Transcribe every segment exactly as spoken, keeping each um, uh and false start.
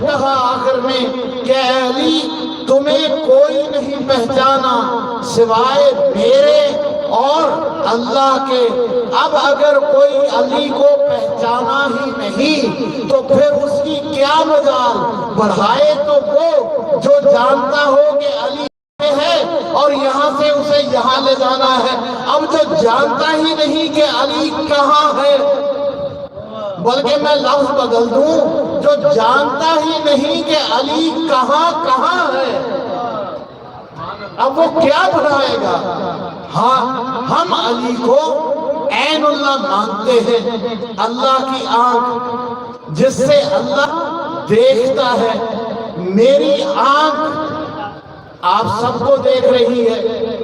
کہا آخر میں کہ اے علی، تمہیں کوئی نہیں پہچانا سوائے میرے اور اللہ کے۔ اب اگر کوئی علی کو پہچانا ہی نہیں تو پھر اس کی کیا مجال؟ بڑھائے تو وہ جو جانتا ہو کہ علی ہے اور یہاں سے اسے یہاں لے جانا ہے۔ اب جو جانتا ہی نہیں کہ علی کہاں ہے، بلکہ میں لفظ بدل دوں، جو جانتا ہی نہیں کہ علی کہاں کہاں ہے، اب وہ کیا بنائے گا؟ ہاں، ہم علی کو عین اللہ مانتے ہیں، اللہ کی آنکھ، جس سے اللہ دیکھتا ہے۔ میری آنکھ آپ سب کو دیکھ رہی ہے۔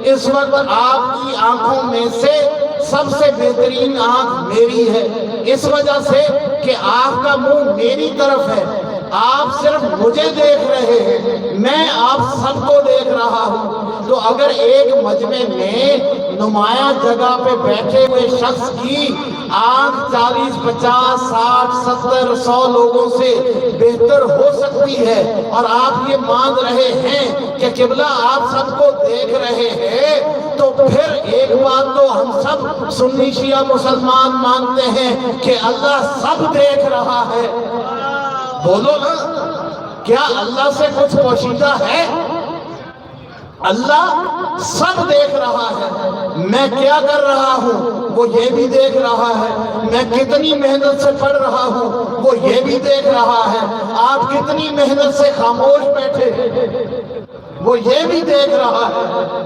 اس وقت آپ کی آنکھوں میں سے سب سے بہترین آنکھ میری ہے، اس وجہ سے کہ آپ کا منہ میری طرف ہے۔ آپ صرف مجھے دیکھ رہے ہیں، میں آپ سب کو دیکھ رہا ہوں۔ تو اگر ایک مجمع میں نمایاں جگہ پہ بیٹھے ہوئے شخص کی آنکھ چالیس، پچاس، ساٹھ، ستر، سو لوگوں سے بہتر ہو سکتی ہے اور آپ یہ مان رہے ہیں کہ قبلہ آپ سب کو دیکھ رہے ہیں، تو پھر ایک بات تو ہم سب سنی شیعہ مسلمان مانتے ہیں کہ اللہ سب دیکھ رہا ہے۔ بولو نا، کیا اللہ سے کچھ پوشیدہ ہے؟ اللہ سب دیکھ رہا ہے۔ میں کیا کر رہا ہوں، وہ یہ بھی دیکھ رہا ہے۔ میں کتنی محنت سے پڑھ رہا ہوں، وہ یہ بھی دیکھ رہا ہے۔ آپ کتنی محنت سے خاموش بیٹھے، وہ یہ بھی دیکھ رہا ہے۔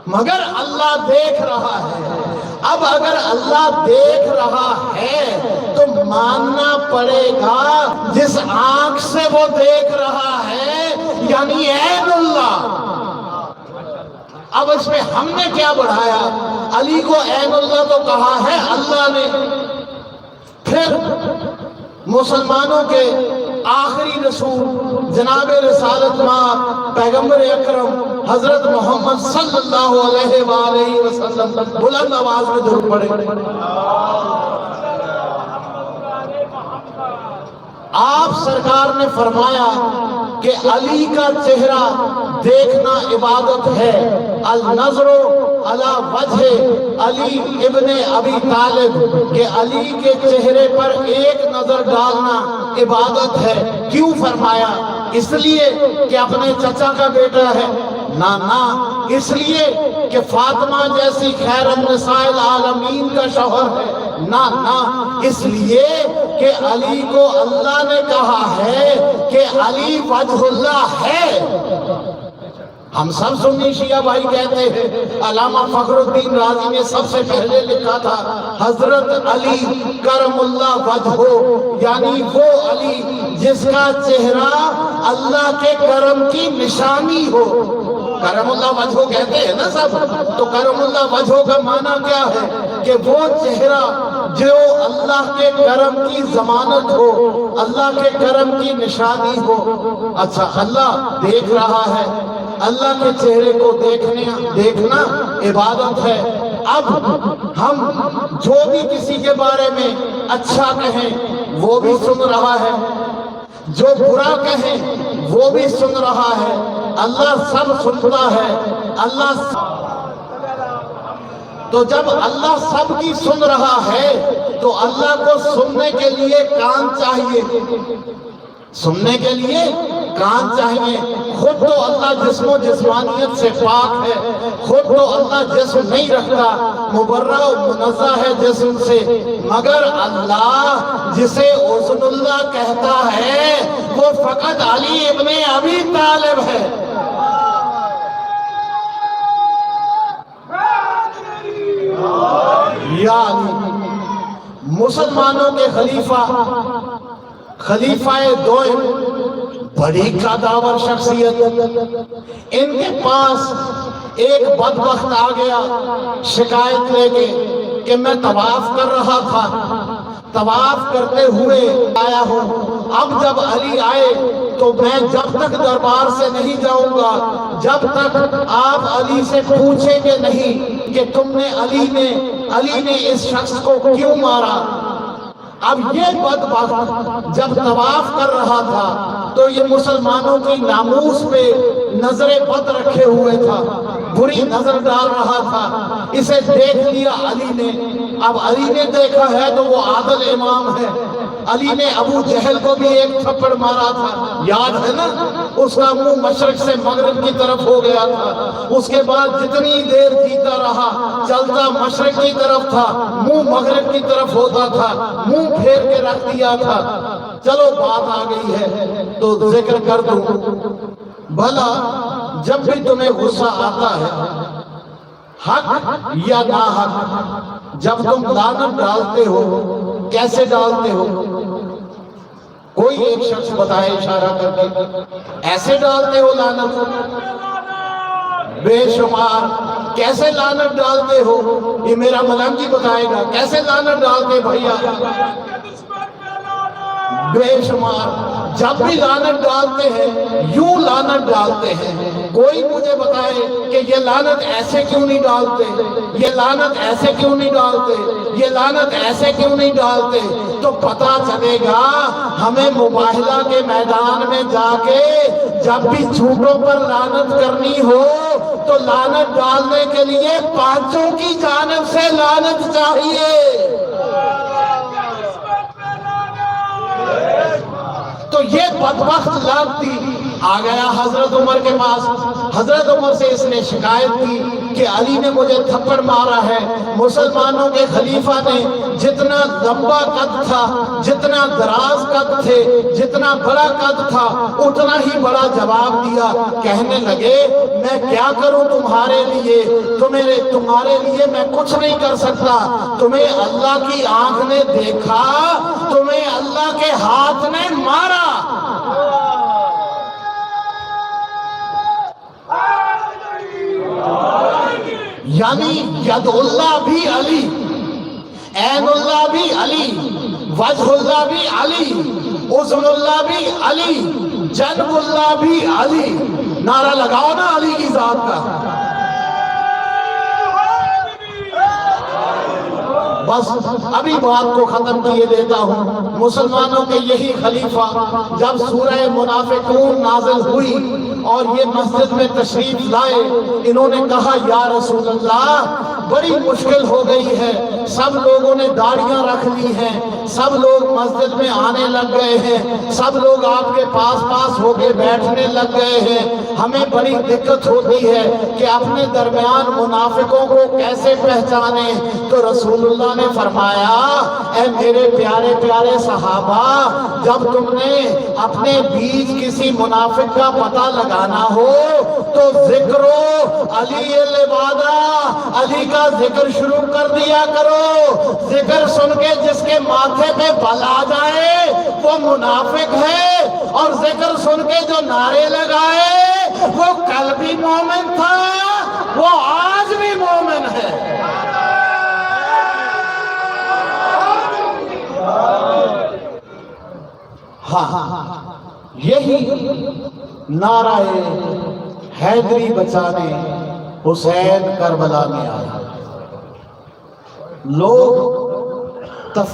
مگر اللہ دیکھ رہا ہے۔ اب اگر اللہ دیکھ رہا ہے تو ماننا پڑے گا، جس آنکھ سے وہ دیکھ رہا ہے، یعنی عین اللہ۔ اب اس میں ہم نے کیا بڑھایا؟ علی کو عین اللہ تو کہا ہے اللہ نے، پھر مسلمانوں کے آخری رسول جناب رسالت مآب پیغمبر اکرم حضرت محمد صلی اللہ علیہ وآلہ وسلم، بلند آواز میں درود پڑھیں۔ آپ سرکار نے فرمایا کہ علی کا چہرہ دیکھنا عبادت ہے، النظر علی وجہ علی ابن ابی طالب، کہ علی کے چہرے پر ایک نظر ڈالنا عبادت ہے۔ کیوں فرمایا؟ اس لیے کہ اپنے چچا کا بیٹا ہے؟ نہ، نہ، اس لیے کہ فاطمہ جیسی خیر النساء العالمین کا شوہر ہے؟ نہ، نہ، اس لیے کہ علی کو اللہ نے کہا ہے کہ علی وجہ اللہ ہے۔ ہم سب سنی شیعہ بھائی کہتے ہیں، علامہ فخر الدین رازی نے سب سے پہلے لکھا تھا، حضرت علی کرم اللہ وجہہ، یعنی وہ علی جس کا چہرہ اللہ کے کرم کی نشانی ہو۔ کرم اللہ وجہہ کہتے ہیں نا سب، تو کرم اللہ وجہہ کا معنی کیا ہے؟ کہ وہ چہرہ جو اللہ کے کرم کی ضمانت ہو، اللہ کے کرم کی نشانی ہو۔ اچھا، اللہ دیکھ رہا ہے، اللہ کے چہرے کو دیکھنے، دیکھنا عبادت ہے۔ اب ہم جو بھی کسی کے بارے میں اچھا کہیں، وہ بھی سن رہا ہے، جو برا کہیں، وہ بھی سن رہا ہے۔ اللہ سب سنتا ہے، اللہ س-، تو جب اللہ سب کی سن رہا ہے تو اللہ کو سننے کے لیے کان چاہیے۔ سننے کے لیے کان چاہیے۔ خود تو اللہ جسم و جسمانیت سے پاک ہے، خود تو اللہ جسم نہیں رکھتا، مبرا و منزہ ہے جسم سے، مگر اللہ جسے اذن اللہ کہتا ہے، وہ فقط علی ابن ابی طالب ہے۔ یعنی مسلمانوں کے خلیفہ، خلیفہ دوئم، بڑی قدآور شخصیت، ان کے پاس ایک بدبخت آ گیا شکایت لے کے کہ میں طواف کر رہا تھا، طواف کرتے ہوئے آیا ہوں۔ اب جب علی آئے تو میں جب تک دربار سے نہیں جاؤں گا، جب تک آپ علی سے پوچھیں گے نہیں کہ تم نے، علی نے، علی نے اس شخص کو کیوں مارا۔ اب یہ بدبخت جب طواف کر رہا تھا تو یہ مسلمانوں کی ناموس پہ نظر بد رکھے ہوئے تھا، بری نظر ڈال رہا تھا۔ اسے دیکھ لیا علی نے۔ اب علی نے دیکھا ہے تو وہ عادل امام ہے۔ علی نے ابو جہل کو بھی ایک تھپڑ مارا تھا، یاد ہے نا؟ اس کا منہ مشرق سے مغرب کی طرف ہو گیا تھا۔ اس کے بعد جتنی دیر جیتا رہا، چلتا مشرق کی طرف تھا، منہ مغرب کی طرف ہوتا تھا، منہ پھیر کے رکھ دیا تھا۔ چلو، بات آ گئی ہے تو ذکر کر دوں۔ بھلا، جب بھی تمہیں غصہ آتا ہے، حق یا ناحق، جب تم لعنت ڈالتے ہو، کیسے ڈالتے ہو؟ کوئی ایک شخص بتائے اشارہ کر کے، ایسے ڈالتے ہو لعنت؟ بے شمار۔ کیسے لعنت ڈالتے ہو؟ یہ میرا ملنگ ہی بتائے گا، کیسے لعنت ڈالتے بھیا؟ بے شمار۔ جب بھی لعنت ڈالتے ہیں، یوں لعنت ڈالتے ہیں۔ کوئی مجھے بتائے کہ یہ لعنت ایسے کیوں نہیں ڈالتے، یہ لعنت ایسے کیوں نہیں ڈالتے، یہ لعنت ایسے کیوں نہیں ڈالتے، تو پتہ چلے گا ہمیں مباہلہ کے میدان میں جا کے جب بھی جھوٹوں پر لعنت کرنی ہو تو لعنت ڈالنے کے لیے پانچوں کی جانب سے لعنت چاہیے۔ تو یہ بدبخت لعنتی آ گیا حضرت عمر کے پاس۔ حضرت عمر سے اس نے شکایت کی کہ علی نے مجھے تھپڑ مارا ہے۔ مسلمانوں کے خلیفہ نے جتنا لمبا قد تھا، جتنا دراز قد تھے، جتنا بڑا قد تھا، اتنا ہی بڑا جواب دیا۔ کہنے لگے، میں کیا کروں تمہارے لیے؟ تمہارے، تمہارے لیے میں کچھ نہیں کر سکتا۔ تمہیں اللہ کی آنکھ نے دیکھا، تمہیں اللہ کے ہاتھ نے مارا۔ یعنی ید اللہ بھی علی، عین اللہ بھی علی، وجہ اللہ بھی علی، اذن اللہ بھی علی، جنب اللہ بھی علی۔ نعرہ لگاؤ نا علی کی ذات کا۔ بس، ابھی بات کو ختم کیے دیتا ہوں۔ مسلمانوں کے یہی خلیفہ، جب سورہ منافقون نازل ہوئی اور یہ مسجد میں تشریف لائے، انہوں نے کہا، یا رسول اللہ، بڑی مشکل ہو گئی ہے، سب لوگوں نے داڑھیاں رکھ لی ہیں، سب لوگ مسجد میں آنے لگ گئے ہیں، سب لوگ آپ کے پاس پاس ہو کے بیٹھنے لگ گئے ہیں، ہمیں بڑی دقت ہوتی ہے کہ اپنے درمیان منافقوں کو کیسے پہچانیں۔ تو رسول اللہ نے فرمایا، اے میرے پیارے پیارے صحابہ، جب تم نے اپنے بیچ کسی منافق کا پتہ لگانا ہو تو ذکر علی العبادہ، علی کا ذکر شروع کر دیا کرو۔ ذکر سن کے جس کے ماتھے پہ بل آ جائے وہ منافق ہے، اور ذکر سن کے جو نعرے لگائے وہ کل بھی مومن تھا، وہ آج بھی مومن ہے۔ ہاں، یہی نعرہ حیدری بچانے حسین کربلا میں آیا۔ لوگ